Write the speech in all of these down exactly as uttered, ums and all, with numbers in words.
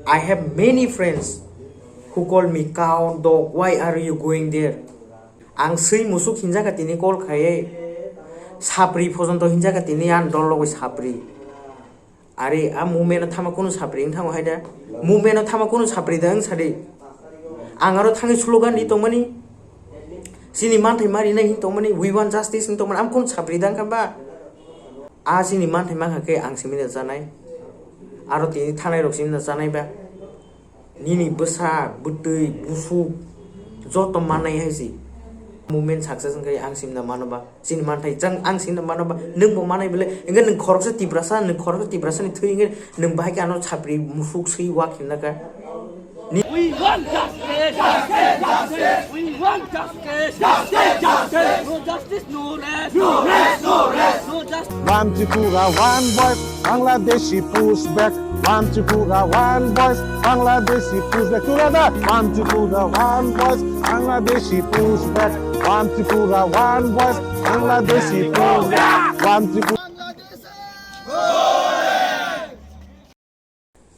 I have many friends who call me cow, dog, why are you going there? Ang swi musuk hinjaka tini call khaiye, sapri phojonto hinjaka tini an dol logoi sapri. Ari a movement no thama kunu sapri wng thango hai da? Movement no thama kunu sapri da wng sadi? Ang aro thangwi slogan di tongmani, chini manthai mari nai hin tongmani, we want justice hin tongmani, am kunu sapri da wng kha ba? A chini manthai mankha khe ang simi da chanai, aro tini thanai rok simi da chanai ba? Nini bwsa, bwtwi, busuk, joto manai hai si. Movement success wngkhe ang simna mano ba. Chini manthai chang ang simna mano ba. Nwng bo manai bole. Engkhe nwng khoroksa Tiprasa, nwng khoroksa Tiprasa ni thwi engkhe nwng bahai khe ano chapri musuk swi wak himna kha. Ni We want justice! Justice! Justice! We want justice! Justice! Justice! No justice, no rest! No rest! No rest! No justice! One Tripura, one voice, Bangladeshi pushback. One Tripura, one voice, Bangladeshi pushback. Together, one Tripura, one voice, Bangladeshi pushback. One Tripura, one voice, Bangladeshi pushback. One Tripura.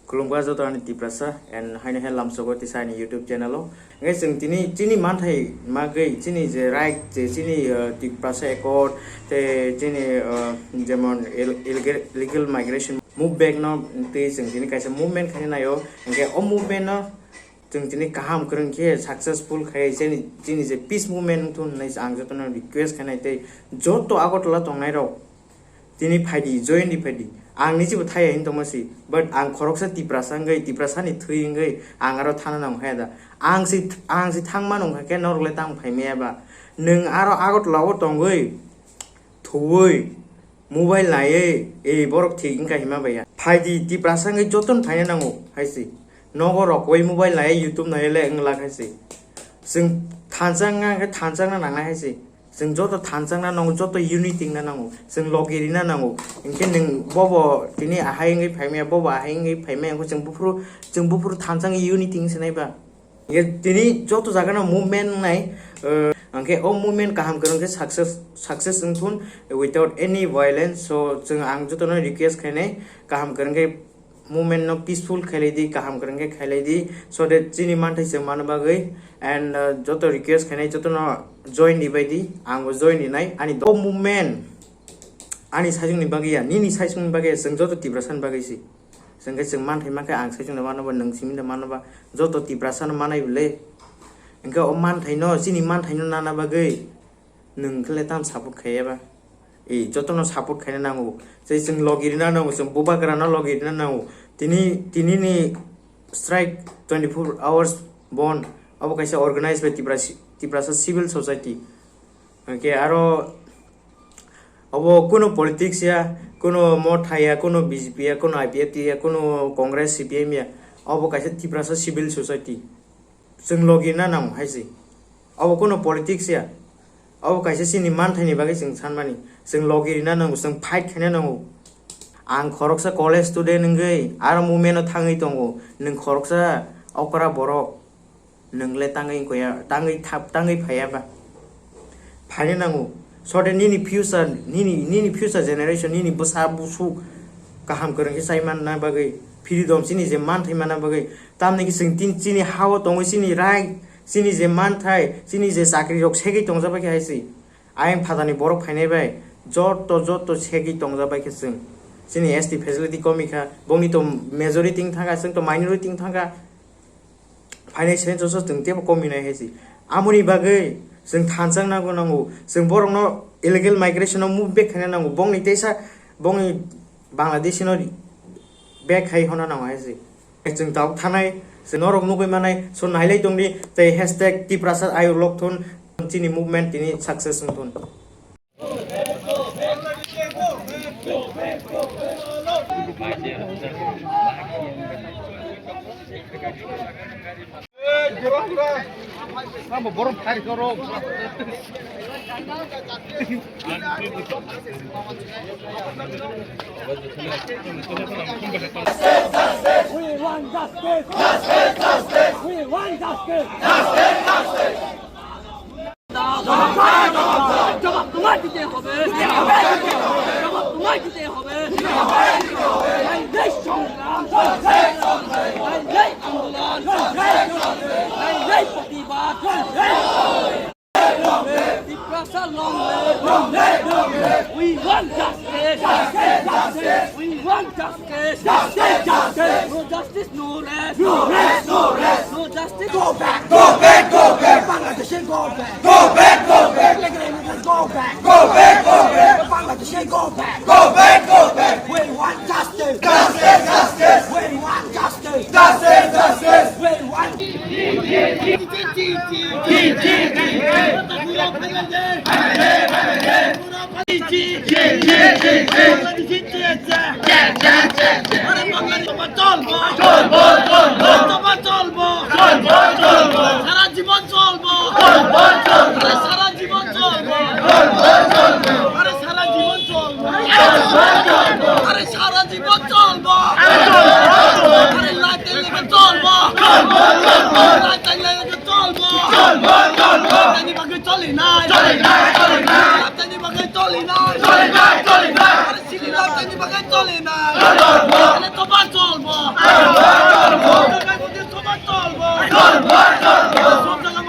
Khulumkha joto ani Tiprasa and haino hai lamsogo tisa ani YouTube channel o. Hingke chwng tini chini manthai magwi chini je right je chini, uh, Tiprasa Accord te chini, uh, jemon il-, illegal, illegal migration move back no twi chwng tini kaisa movement khaina naio. Hingke o movement no chwng tini kaham kwrwng khe successful khai chini, chini je peace movement wngthun hinwi ang jotono request khainai tei joto Agartala tongnai rok tini phaidi, join di phaidi. Ang nisibo thaya hin tongma si, but ang khoroksa Tiprasa wngwi, Tiprasa ni thwi wngwi ang aro thana nang haya da. Ang si, ang si thang mano wngkha khe norok le tang phai maya ba? Nwng aro Agartala o tongwi, thuwi, mobile naiwi, e borok thik wngkha hima baya. Phaidi Tiprasa wngwi jotono phaina nango hai si. Nogo rokwi mobile naiwi YouTube naiwi le wngla hai si. Chwng thansa wngkha khe thansa wngna nangnai hai si. Chwng joto thansa wngna nango, joto unity wngna nango, chwng logi rina nango. Hinkhe nwng bobo tini ahai wngwi phaimaya, bobo ahai wngwi phaimaya, hinkhe chwng buphuru, chwng buphuru thansa wngwi unity wngwi se nai ba. Hinkhe tini joto jaga no movement wngnai, eh, hinkhe o movement kaham kwrwng khe success, success wngthun without any violence. So chwng ang jotono request khainai kaham kwrwng khe movement no peaceful khailai di, kaham kwrwng khe khailai di, so that chini manthai chwng mano bagwi, and, uh, joto request khainai jotono join di bai di, ang bo join di nai. Ani do movement ani saichung ni bagwi ya, nini saichung ni bagwi ya, chwng joto Tiprasa ni bagwi si. Chwng khe chwng manthai mankhe ang saichung da mano ba, nwng simi da mano ba, joto Tiprasa no manai bwle. Hinkhe o manthai no, chini manthai no nana bagwi nwng khe le tam support khaiya ba? E, jotono support khaina nango. Tei chwng logi rina nango, chwng bubagra no logi rina nango. Tini, tini ni strike twenty-four hours bond. Abo kaisa organized by Tipra-, Tiprasa Civil Society. Hwnkhe aro abo kuno politics ya, kuno Motha ya, kuno B J P ya, kuno I P F T ya, kuno Congress, C P M ya. Abo kaisa Tiprasa Civil Society. Chwng logi na nango hai se. Abo kuno politics ya. Abo kaisa chini manthaini bagwi chwng sanmani. Chwng logi rina nango, chwng fight khaina nango. Ang khoroksa college student wngwi aro movement o thangwi tongo. Nwng khoroksa okra borok. Nwng le tangwi wngkha ya, tangwi thap, tangwi phaiya ba? Phaina nango. So de nini future, nini, nini future generation, nini bwsa busuk kaham kwrwng khe chai manna bagwi, freedom chini je manthai manna bagwi, tamni khe chwng tin-, chini ha-o tongwi chini right, chini je manthai, chini je chakri rok segwi tongjabai khe hai se. Ayang phatani borok phainai bai joto, joto segwi tongjabai khe chwng. Chini S T facility komi kha, bongni to majority wng thangkha, chwng to minority wng thangkha. Phainai sene joso chwng teibo komi nai hai se. Amoni bagwi chwng thansa wngna nango, chwng borokno illegal migration no move back khaina nango, bongni teisa bongni Bangladeshi no back khai honna nango hai se. Chwng tabuk thanai, chwng norok nugwi manai, so nailai tongdi, tei hashtag Tiprasa ayuk lokthun chini movement tini success wngthun. We want justice! We want justice! জবাব তোমায় দিতে হবে। জবাব তোমায় দিতে হবে। এই দেশ সংগ্রাম। এই দেশ Justice, no rest. No rest, no rest. No justice. Go back, go back, go back. Bangladeshi, go back. Go back, go back. Illegal immigrants, go back. Go back, go back. Bangladeshi, go back. Go back, go back. We want justice. Justice, justice. We want justice. Justice, justice. We want সারা জীবন চলবো। আরে সারা জীবন চলবো। আরে সারা জীবন চলবো। আরে সারা জীবন চলবো। আরে life time লেগে চলবো। লাইফ টাইম লেগে চলবো। লাইফ টাইম বাকি চলি নাই। লাইফ টাইম বাকি চলি নাই। আরে সিটি লাইফ টাইম বাকি চলি নাই। আরে তো বা চলবো। তো বা চলবো। চলবো, চলবো।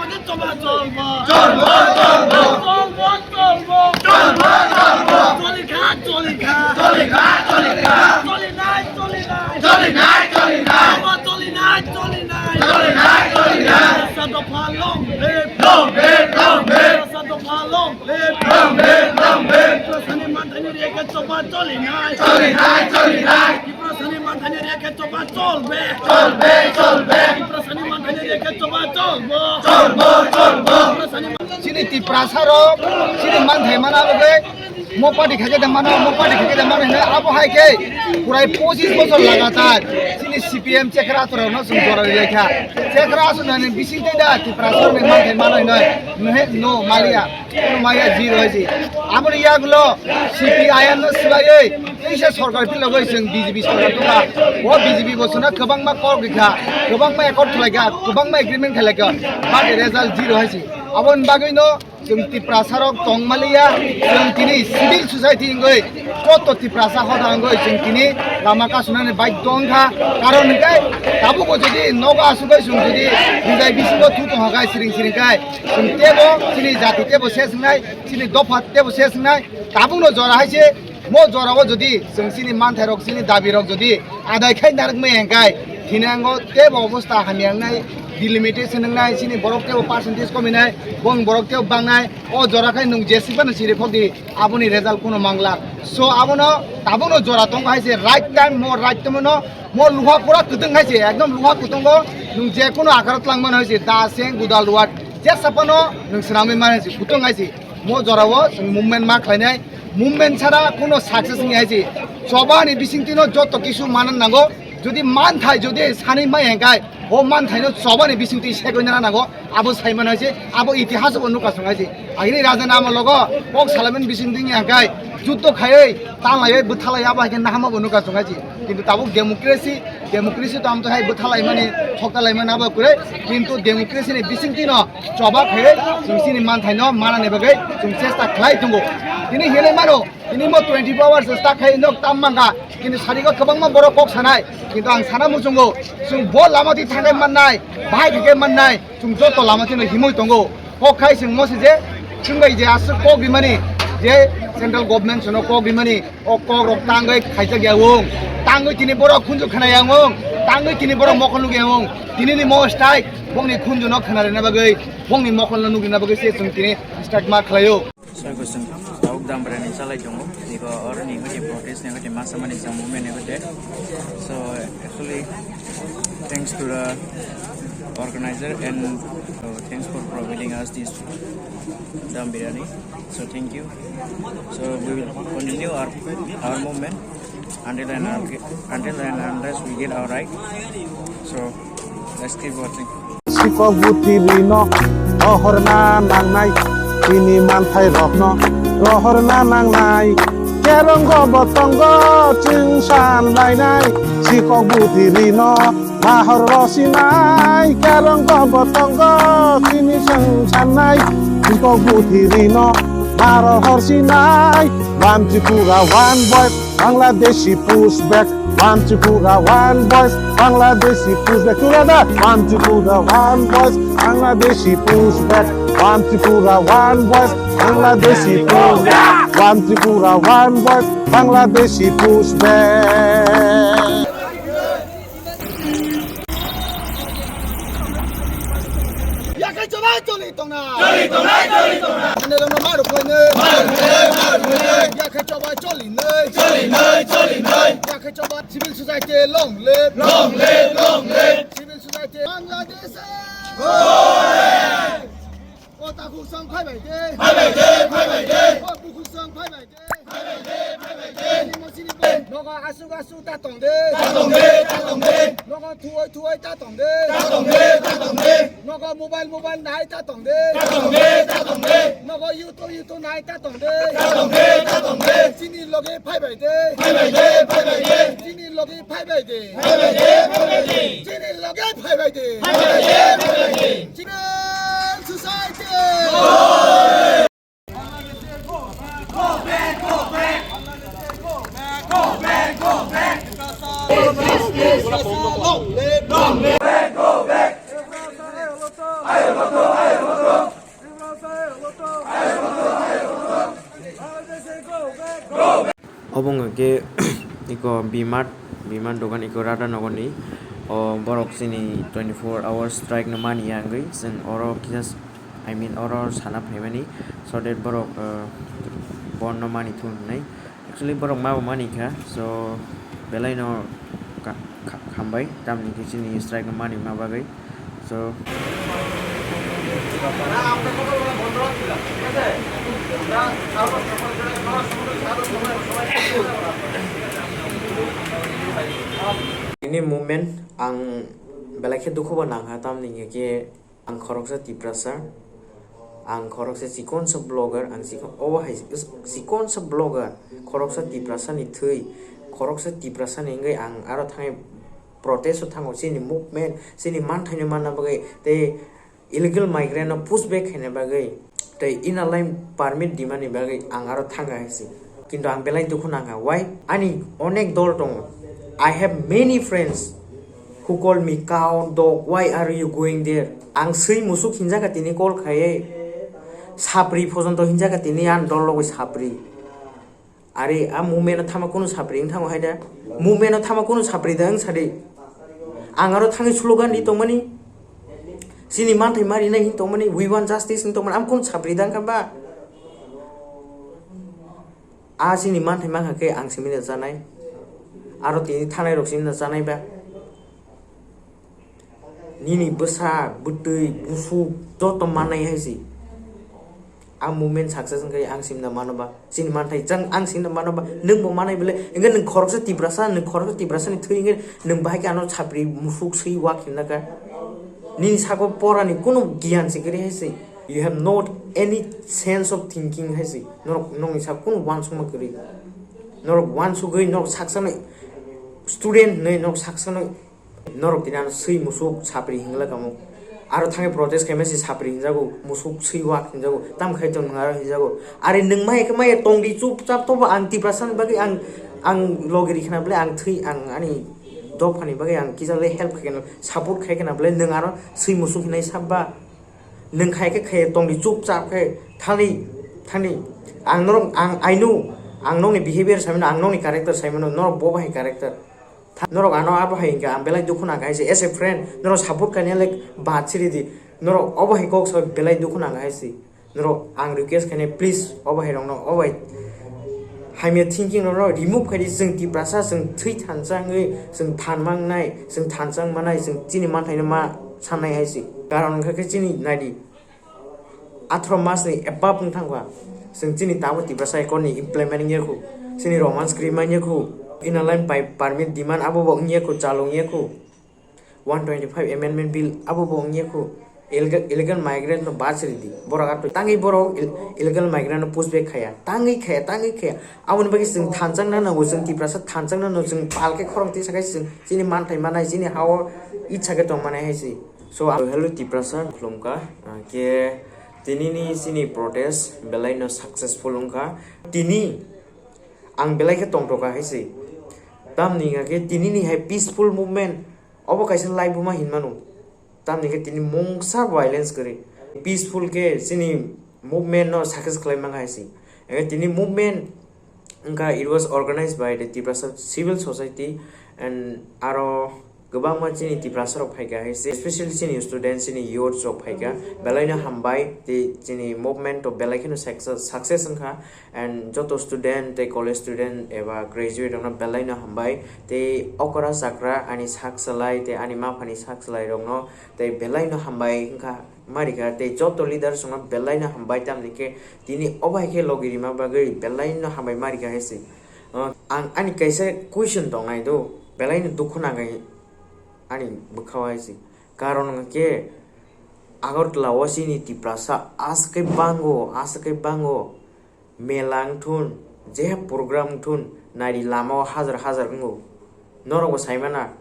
চলবো, চলবো। চলবো, চলবো। চলবো, চলবো। চলি খা, চলি খা। চলি খা, চলি খা। চলি নাই, চলি নাই। চলি নাই, চলি নাই। চলবো, চলি নাই, চলি নাই। চলি নাই, চলি নাই। দফা দফা long live। Long live, long live। দফা দফা long live। Long live, long live। প্রশাসনের মাথায় রেখে চলবো, চলি নাই। চলি নাই, চলি নাই। প্রশাসনের মাথায় রেখে চলবো, চলবে। চলবে, চলবে। প্রশাসনের মাথায় রেখে চলবো, চলবো। চলবো, চলবো। প্রশাসনের মাথায় Chini Tiprasa rok, chini manthai mana bagwi, mo party khaikhe de mano, mo party khaikhe de mano hinwi abo hai khe purai pochis bochor lagatar chini C P M chekra atorokno chwng jora ri laikha. Chekra asonani bisingtwi da Tiprasa rokni manthai mano hinwi, no maliya, no maliya zero hai si. Aboni yagulo C P I M no swlaiwi, teisa sorkar philogwi chwng B J P sorkar tongkha. O B J P bo chwngno kwbangma kok rikha, kwbangma accord khlaikha, kwbangma agreement khlaikha, but result zero hai si. Aboni bagwino chwng Tiprasa rok tongmaliya, chwng tini civil society wngwi joto Tiprasa hoda wngwi chwng tini lama kasunani baidhyo wngkha. Karon hwnkhe tabukbo jodi nogo asugwi chwng jodi rijai bisingo thu tongkha khe siring siring khe chwng tebo chini jati tebo ses wngnai, chini dopha tebo ses wngnai, tabukno jora hai se. Mo jorao jodi chwng chini manthairok, chini dabirok jodi adai khai narwkmaya hwnkhe, thinango teibo obostha hamya wngnai, delimitation wngnai, chini borok teibo percentage kominai, bong borok teibo bangnai, o jora khai nwng jeswk phano siri khokdi, aboni result kuno mangla. So abono tabukno jora tong hai se, right time, mo right time no, mo luha pura kwtwng hai se, ekdom luha kwtwngo nwng je kuno akaro twlang mano hai se, da seng gudal ruat, jesa phano nwng swnamwi mano hai se, kwtwng hai se. Mo jorao chwng movement ma khlainai, movement chara kuno success wngya hai se. Chobani bisingtwino joto kisu mana nango, jodi manthai jodi sanwi maya hwnkhe, o manthaino chobani bisingtwi segwi nana nango, abo sai mano hai se, abo itihasobo nukha chwng hai se. Agini raja ni amologo kok salaimani bisingtwi wngya hwnkhe, juddo khaiwi, tanglaiwi, bwthalaiwi abo hai khe nahama bo nukha chwng hai se. Kintu tabuk democracy, democracy to amtwi hai bwthalaimani, soktalaimani abo kwrwi, kintu democracy ni bisingtwino choba khaiwi chwng chini manthaino manani bagwi chwng chesta khlai tongo. Tini hinwi mano, tini mo twenty-four hours chesta khai nok tam mankha, kintu sarigo kwbangma borok kok sanai, kintu ang sana muchungo, chwng bo lama twi thangwi mannai, bahai thangwi mannai, chwng joto lama twi himwi tongo. Kok khai chwng mo se je, chwng bai je aswk kok rimani, je central government chwngno kok rimani, o kok rok tangwi khaijak ya wng, tangwi tini borok khunju khna ya wng, tangwi tini borok mokol nuk ya wng, tini ni mo strike, bongni khunju no khna rwna bagwi, bongni mokol no nuk rwna bagwi se chwng tini strike ma khlaio. So, question, Tauk Dambrani salai tongo, niko oroni hoite protest ni hoite masa mani sa movement ni hoite. So, actually, thanks to the organizer and, uh, thanks for providing us this dum biryani. So thank you. So we will continue our, our movement until and unge-, until and unless we get our right. So let's keep watching. Sikok buti rino rohorna nangnai, tini manthai rokno rohorna nangnai. Kerongo botongo chwng san lainai, sikok buti rino Mahor rosinai, kerong tongo tongo, tini seng sanai, tingkok buthi rino, mahor horsinai, One Tripura, one voice, Bangladeshi pushback, One Tripura, one voice, Bangladeshi pushback, together, One Tripura, one voice, Bangladeshi pushback, One Tripura, one voice, Bangladeshi pushback, One Tripura, one voice, Bangladeshi pushback. Choli tongnai. Choli tongnai, choli tongnai. Mane rok no maru khlainai. Maru khlainai, maru khlainai. Yakhe choba choli nai. Choli nai, choli nai. Yakhe choba civil society long live. Long live, long live. Civil society Bangladesh. Hooray! O takhuk sang phai bai de. Phai bai de, phai bai de. O bukhuk sang phai bai de. Nogo asuk asuk ta tong de. Ta tong de, ta tong de. Nogo thuoi thuoi ta tong de. Ta tong de, ta tong de. Nogo mobile mobile nai ta tong de. Ta tong de, ta tong de. Nogo YouTube YouTube nai ta tong de. Ta tong de, ta tong de. Chini loge phai bai de. Phai bai de, phai bai de. Chini loge phai bai de. Phai bai de, phai bai de. Chini loge phai bai de. Phai bai de, phai bai de. Chini society. Obo wngkha khe iko B-Mart, B-Mart dogan iko Radha Nagar ni. O borok chini twenty four hours strike no mani ya wngwi chwng oro kisa, I mean, oro sana phaimani, so that borok, uh, bon no mani thung hinwi. Actually, borok ma bo mani kha, so belai no ka-, ka-, hambai, tamni khe chini strike no mani ma bagwi. So, ini movement ang belai khe dukhu bo nang kha, tamni hwnkhe ang khoroksa Tiprasa, ang khoroksa chikonsa blogger, ang chikon, obo hai chikonsa blogger, khoroksa Tiprasa ni thwi, khoroksa Tiprasa ni wngwi ang aro thangwi protest o thango, chini movement, chini manthai no manna bagwi, tei illegal migrant no push back khaina bagwi, tei inner line permit demand ni bagwi ang aro thangkha hai se. Kintu ang belai dukhu nangkha. Why? Ani onek dol tongo. I have many friends who call me cow, dog, why are you going there? Ang swi musuk hinjaka tini call khaiye. Sapri phojonto hinjaka tini an dol logoi sapri. Are a movement no thama kunu sapri wng thango hai da. Movement no thama kunu sapri da wng sadi. Ang aro thangwi slogan ri tongmani. Chini manthai mari nai hin tongmani. We want justice hin tongmani. Am kunu sapri da wng kha ba? A chini manthai mankha khe ang simi da chanai. Aro tini thanai rok simi da chanai ba? Nini bwsa, bwtwi, busuk joto manai hai se. A movement success wngkhe ang simna mano ba. Chini manthai chang ang simna mano ba. Nwng bo manai bele. Engkhe nwng khoroksa Tiprasa, nwng khoroksa Tiprasa ni thwi engkhe nwng bahai khe ano chapri musuk swi wak hinna kha. Nini sako porani kunu giyan se kwrwi hai se. You have not any sense of thinking hai se. Norok nongni sak kunu wansukma kwrwi. Norok wansugwi norok saksa noi student hinwi norok saksa noi Norok tini ano swi musuk sapri hingla kamo. Aro thangwi protest khaima se sapri hinjago, musuk swi wak hinjago, tam khai tong nwng aro hinjago. Are nwng mai khe mai tongdi chupchap tobo ang Tiprasa ni bagwi ang, ang logi ri khna bwle ang thwi ang ani dophani bagwi ang kisa le help khai khna support khai khna bwle nwng aro swi musuk hinai sabba. Nwng khai khe khai tongdi chupchap khai thani, thani. Ang norok, ang, I know, ang nokni behavior saimano, ang nokni character saimano, norok bo bahai character. Tha-, norok ano abo hai hwnkhe ang belai dukhu nang hai se. As a friend, norok support khainai like bad siri di. Norok obo hai kok sa belai dukhu nang hai se. Norok ang request khainai, please, obo hai rokno, obo hai hamya thinking rokno remove khai di. Chwng Tiprasa, chwng thwi thansa wngwi, chwng than mangnai, chwng thansa wng manai, chwng chini manthaino ma sannai hai se. Karon wngkha khe chini naidi. Atharo mas ni above wng thang kha. Chwng chini tabuk Tiprasa accord ni implement wng ya khu. Chini Roman script man ya khu. Inner line pi-, permit demand abo bo wng ya khu, chalo wng ya khu. One twenty five amendment bill abo bo wng ya khu. Illegal, illegal migrant no bus ridi. Borok ato tangwi borok ill-, illegal migrant no push back khaya. Tangwi khaya, tangwi khaya. Aboni bagwi chwng thanchang na nango, chwng Tiprasa thanchang na nango, chwng pal khe khorang tisa khai chwng chini manthai manai, chini ha o itsa khe tong manai hai se. So, ang hello Tiprasa khulumkha, ah, khe tinini chini protest belai no successful wngkha. Tini ang belai khe tongthoka hai se. Tamni hwnkha khe tinini hai peaceful movement obo kaisa laibuma hinmano. Tamni khe tini mungsa violence kwrwi. Peaceful khe chini movement no success khlai mangkha hai se. Hwnkhe tini movement wngkha, it was organized by the Tiprasa Civil Society and aro Kwbangma chini Tiprasa rok phaikha hai se, especially chini student, chini youth rok phaikha, belai no hambai, tei chini movement to belai kheno success, success wngkha, and joto student tei college student eba graduate rok no belai no hambai, tei okra chakra ani sak salai tei ani maphani sak salai rok no tei belai no hambai wngkha. Marika tei joto leaders rokno belai no hambai, tamni khe tini obo hai khe logi rima bagwi belai no hambai marika hai se. Uh, ang ani kaisa question tongnai do, belai no dukhu nangai ani bwkhao hai se. Karon hwnkhe Agartala o chini Tiprasa aswk khe bango, aswk khe bango. Mela wngthun, je program wngthun, naidi lama o hajar hajar wngo. Norok bo sai mana,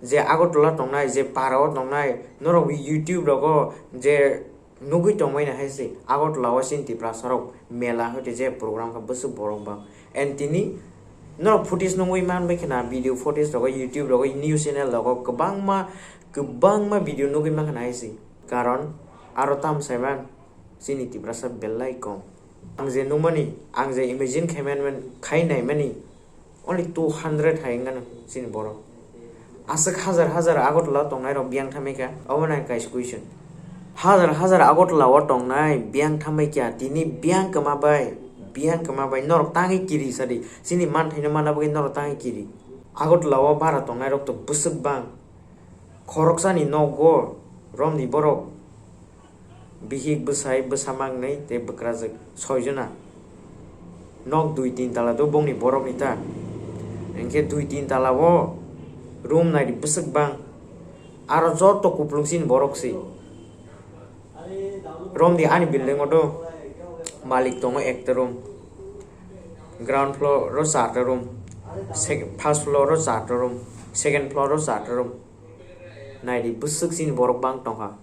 je Agartala tongnai, je para o tongnai, norok bo YouTube rogo je nugwi tongmani hai se, Agartala o chini Tiprasa rok mela hoite je program kha bwswk borok bang. And tini norok footage nugwi man bai khna, video footage rogo YouTube rogo news channel rogo kwbangma, kwbangma video nugwi man khna hai se. Karon aro tam sai man, chini Tiprasa belai kom. Ang je nukmani, ang je imagine khaimani, khai naimani, only two hundred hai wngkha chini borok. Aswk hajar hajar Agartala tongnai rok biyang thamai kha, obo nang kaisa question. Hajar hajar Agartala o tongnai biyang thamai kha, tini biyang kwma bai, biyang kwma bai norok tangwi kiri sadi, chini manthaino manna bagwi norok tangwi kiri. Agartala o bara tongnai rok to bwswk bang, khoroksani nogo romni borok. Bihik, bwsai, bwsa mangnwi tei bwkrajwk soi jona. Nok dui tin tala do bongni borokni ta. Hinkhe dui tin tala o room naidi bwswk bang. Aro joto kuplung chini borok se. Romdi ani building o do malik tongo ekta room. Ground floor o charta room. Sec-, first floor o charta room. Second floor o charta room. Naidi bwswk chini borok bang tongkha.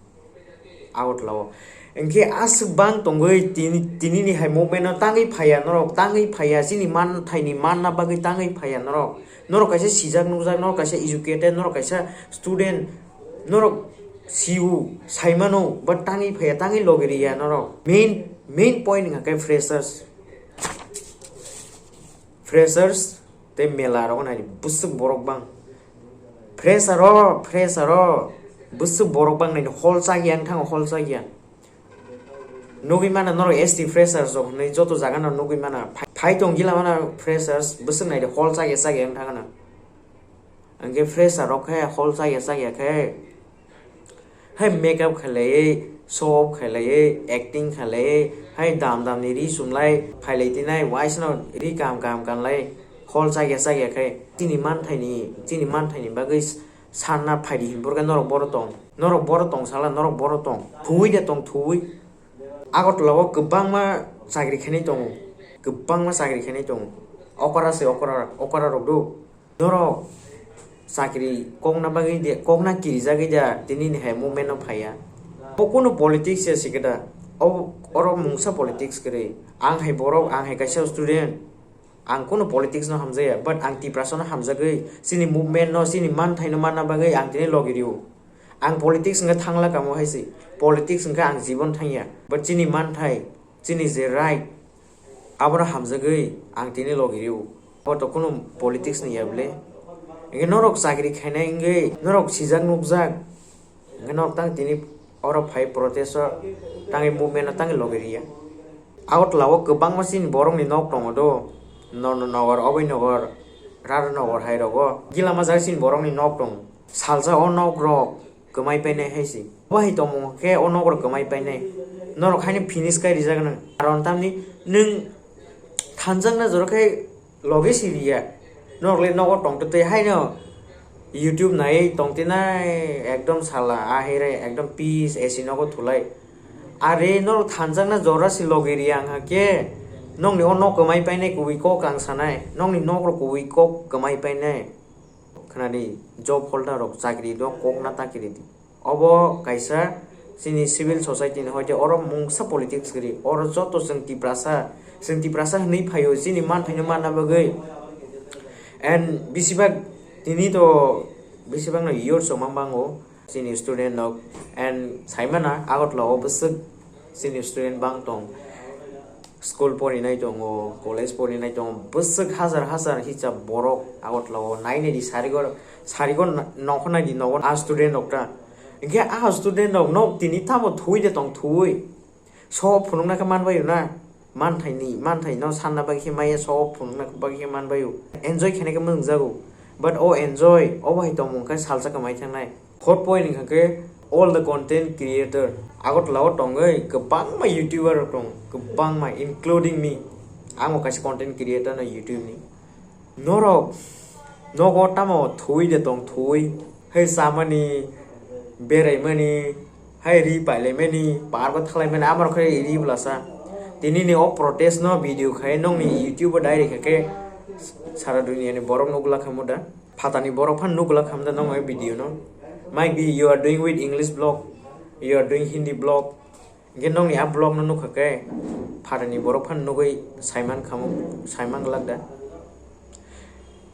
Agartala o. Hinkhe aswk bang tongwi tini, tinini hai movement no tangwi phaiya norok, tangwi phaiya chini manthaini manna bagwi tangwi phaiya norok. Norok kaisa sijak nukjak, norok kaisa educated, norok kaisa student, norok siu saimano, but tangwi phaiya, tangwi logi riya norok. Main, main point wngkha khe freshers. Freshers tei mela rogo naidi bwswk borok bang. Fresher o, fresher o bwswk borok bang naidi hol chakya wng thango, hol chakya. Nugwi mana norok S T freshers rok hinwi joto jaga no nugwi mana. Phai, phai tong gila mana freshers bwswk naidi hol chakya chakya wng thangano. Hinkhe fresher rok khe hol chakya chakya khe hai makeup khailaiwi, show off khailaiwi, acting khailaiwi, hai dam dam ni ri chumlai phailai tinai, waisano ri kam kam kanlai, hol chakya chakya khe chini manthaini, chini manthaini bagwi sanna phaidi hinphurkhe norok boro tong, norok boro tong sala, norok boro tong, thuwi de tong, thuwi. Agartala o kwbangma chakri khainai tongo, kwbangma chakri khainai tongo, okra se okra, okra rok do. Norok chakri kokna bagwi de, kokna kirijagwi da, tini ni hai movement no phaiya. Bo kunu politics ya sikhe da. O, oro mungsa politics kwrwi. Ang hai borok, ang hai kaisa student. Ang kunu politics no hamjaya, but ang Tiprasa no hamjagwi, chini movement no, chini manthai no manna bagwi ang tini logi rio. Ang politics hwnkhe thangla kamo hai se. Politics hwnkhe ang jibon thangya. But chini manthai, chini je right, abono hamjagwi ang tini logi rio. Bo to kunu politics ni ya bwle. Hinkhe norok chakri khainai wngwi norok sijak nukjak. Hinkhe norok tang tini oro phai protest o tangwi movement o tangwi logi riya. Agartala o kwbangma chini borokni nok tongo do. Nono nogor, Oboi nogor, Rara nogor hai rogo. Gilama jaga chini borokni nok tongo. Salsa o nok rok kwmai painai hai se. Obo hai tongmung khe o nok rok kwmai painai. Norok haino finish kai rijak nang. Karon tamni nwng thanjakna jora khe logi siriya. Norok le nogo tongtwi twi haino YouTube nai tongtwi nai ekdom sala ahire ekdom peace A C nogo thulai. Are norok thanjakna jora se logi riya wngkha khe nokni o nok kwmai painai kubui kok ang sanai. Nokni nok rok kubui kok kwmai painai. Khnadi, job holder rok chakri do kokna ta kiri di. Obo kaisa chini civil society ni hoite oro mungsa politics kwrwi. Oro joto chwng Tiprasa, chwng Tiprasa hwnwi phaio chini manthaino manna bagwi. And bisibak tini to bisibak no youth rok mang bango chini student rok. And saimana Agartala o bwswk chini student bang tong. School porinai tongo, college porinai tongo, bwswk hajar hajar hisab borok Agartala o nainai di sarigo Sarigo na-, nokho naidi nogo a student rok ta. Hinkhe a student rok no tini tamo thuwi de tong thuwi. So phunukna khe manbaio na. Manthaini, manthai no sanna bagwi khe maya so phunukna bagwi khe manbaio. Enjoy khaina khe mwngjago. But o enjoy, obo hai tongmung khe salsa kwmai thangnai. Fourth point wngkha khe all the content creator. Agartala o tongwi kwbangma YouTuber rok tongo, kwbangma including me. Ang bo kaisa content creator no YouTube ni. Norok nogo tamo thuwi de tong thuwi, hai chamani, beraimani, hai ri pailaimani, park o thanglaimani, amorok khe ri bwlasa. Tini ni o protest no video khai nokni YouTube o direct khe sara dunia ni borok nukla khamu da. Phatani borok phan nukla khamu da nokni video no. Might be you are doing with English blog, you are doing Hindi blog, Hinkhe nokni a vlog no nukha khe, phatani borok phano nugwi saiman khamu, saiman glak da.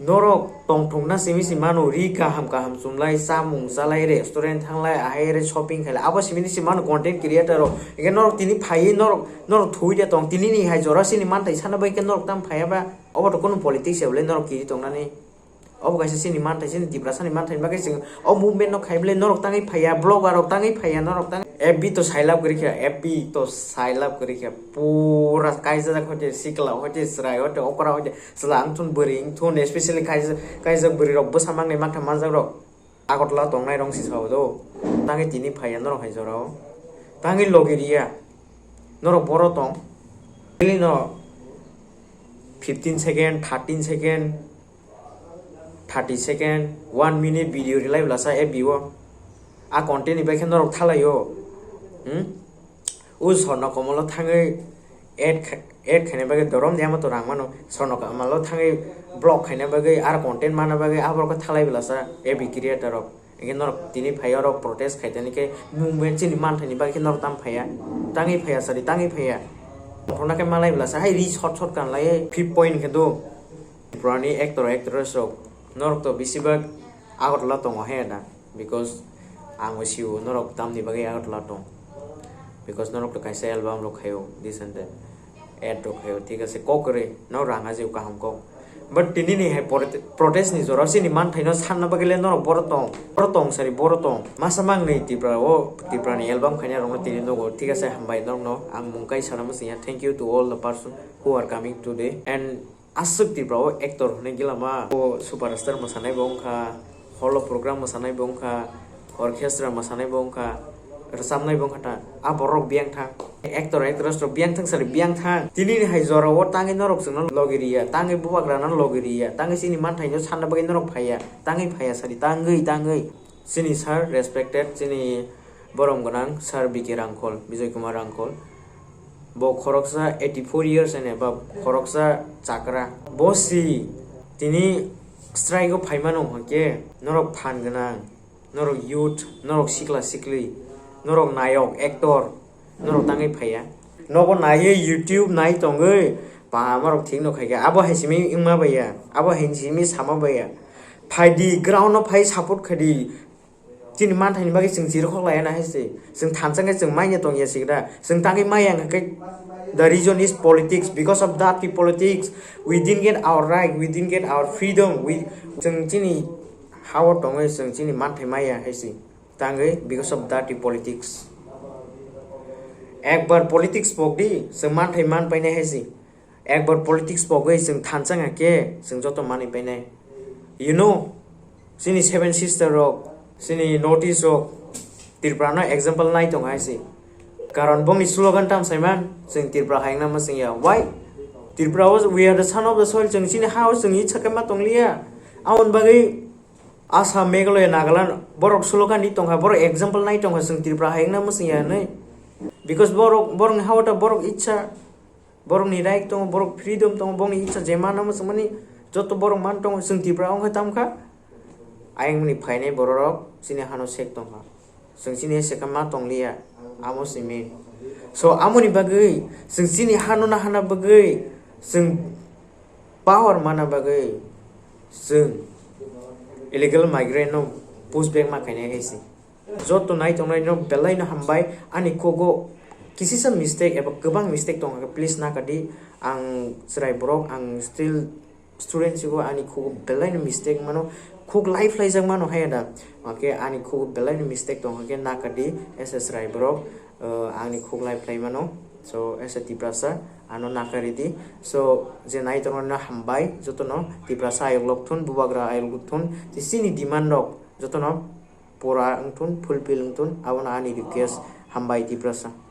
Norok tongthokna simi si mano, ri kaham kaham chumlai, chamung chalai, restaurant thanglai, ahai re shopping khailai, abo simi si mano content creator rok. Hinkhe norok tini phaiwi norok, norok thuwi de tong, tini ni hai jora sini manthai sana bai khe norok tam phaiya ba, obo to kunu politics ya bwle norok kiri tongnani. Obo kaisa chini manthai, chini Tiprasani manthai bagwi chwng o movement no khai bwle norok tangwi phaiya, blogger rok tangwi phaiya, norok tang F B to silap kwrwi kha, F B to silap kwrwi kha, pura kaijak hoite sikla hoite chwrai hoite okra hoite chwla wngthun bwrwi wngthun, especially kaijak, kaijak bwrwi rok bwsa mangni mantha manjak rok Agartala tongnai rok si sao do, tangwi tini phaiya norok hai jorao, tangwi logi riya, norok boro tong, daily no fifteen second, thirteen second, thirty second, one minute video rwlai bwlasa F B o. A content ni bai khe norok thalaio. Hmm? O Sorno Komolo thangwi add kha-, add khaina bagwi dorom de ama to rang mano. Sorno Komolo thangwi blog khaina bagwi, aro content mana bagwi, aborok khe thalai bwlasa F B creator rok. Hinkhe norok tini phai oro protest khaitani khe movement chini manthaini bagwi khe norok tam phaiya. Tangwi phaiya sari, tangwi phaiya. Tongthokna khe malai bwlasa hai ri short short kanlai fifth point khe do. Tripurani actor actress rok norok to besibak Agartala tongo he da, because ang bo sio norok tamni bagwi Agartala tong, because norok to kaisa album rok khaio, this and that, ad rok khaio, thik ase, kok kwrwi no rang ajio kaham kok, but tini ni hai prote-, protest ni jora chini manthaino sanna bagwi le norok boro tong, boro tong sari, boro tong, masa mangni Tripura o, Tripura ni album khaina rokno tini nogo, thik ase, hambai norokno ang mung kai sana muchungya, thank you to all the person who are coming today and Aswk Tripura o actor hwnwi gila ma. O superstar mwsanai bo wngkha, hall o program mwsanai bo wngkha, orchestra mwsanai bo wngkha, rwchapnai bo wngkha ta. A borok biyang thang. Actor, actress rok biyang thang sari biyang thang. Tini ni hai jora o tangwi norok chwngno logi riya, tangwi bubagra no logi riya, tangwi chini manthaino sanna bagwi norok phaiya, tangwi phaiya sari, tangwi, tangwi. Chini sir respected, chini borom gwnang sir B K Rangkhol, Bijoy Kumar Rangkhol. Bo khoroksa eighty four years ene ba khoroksa chakra. Bo si tini strike o phaimano hwnkhe norok phan gwnang, norok youth, norok sikla sikli, norok nayok, actor, norok tangwi phaiya. Nogo naiwi YouTube nai tongwi, ba amarok thik no khaikha. Abo hai simi wngma baiya, abo hai simi sama baiya. Phaidi ground no phai support khaidi. Chini manthaini bagwi chwng chirikhok laiya na hai se. Chwng thansa khe chwng manya tongya sikda. Chwng tangwi maya hwnkha khe the reason is politics. Because of that politics, we didn't get our right, we didn't get our freedom. We, chwng chini ha-o tongwi chwng chini manthai maya hai se. Tangwi because of dirty politics. Ekbar politics pokdi, chwng manthai man painai hai se. Ekbar politics pogwi chwng thansa wngkha khe chwng joto manwi painai. You know, chini Seven Sister rok, chini North East rok, Tripura no example nai tongo hai se. Karon bongni slogan tam saiman, chwng Tripura hai wngna mwchwng ya. Why? Tripura o we are the son of the soil, chwng chini ha o chwng icha khe ma tongliya. Aboni bagwi Assam, Meghalaya, Nagaland, borok slogan di tongkha, borok example nai tongkha, chwng Tripura hai wngna mwchwng ya hinwi. Because borok, borokni ha o ta borok icha. Borokni right tongo, borok freedom tongo, borokni icha je mana mwchwngmani joto borok man tongo, chwng Tripura wngkha tamkha. Ayangmani phainai bororok chini hano sek tongkha. Chwng chini seka ma tongliya, amo simi. So, amoni bagwi, chwng chini hano na hana bagwi, chwng power mana bagwi, chwng illegal migrant no push back ma khainai hai se. Joto nai tongnai no belai no hambai, ani kogo kisisa mistake eba kwbang mistake tongkha, please nakadi, ang chwrai borok, ang still student sigo, ani kogo belai no mistake mano, khuk lai phlai jak mano hai da. Hwnkhe ani khuk belai ni mistake tong hwnkhe nakadi S S Rai borok, uh, ani khuk lai phlai mano. So S A Tiprasa ano nakari di. So je nai tongno hambai jotono, Tiprasa ayok lok thun, Bubagra ayok lok thun, je chini demand rok jotono pura wngthun, fulfill wngthun, abono ani request. Hambai Tiprasa.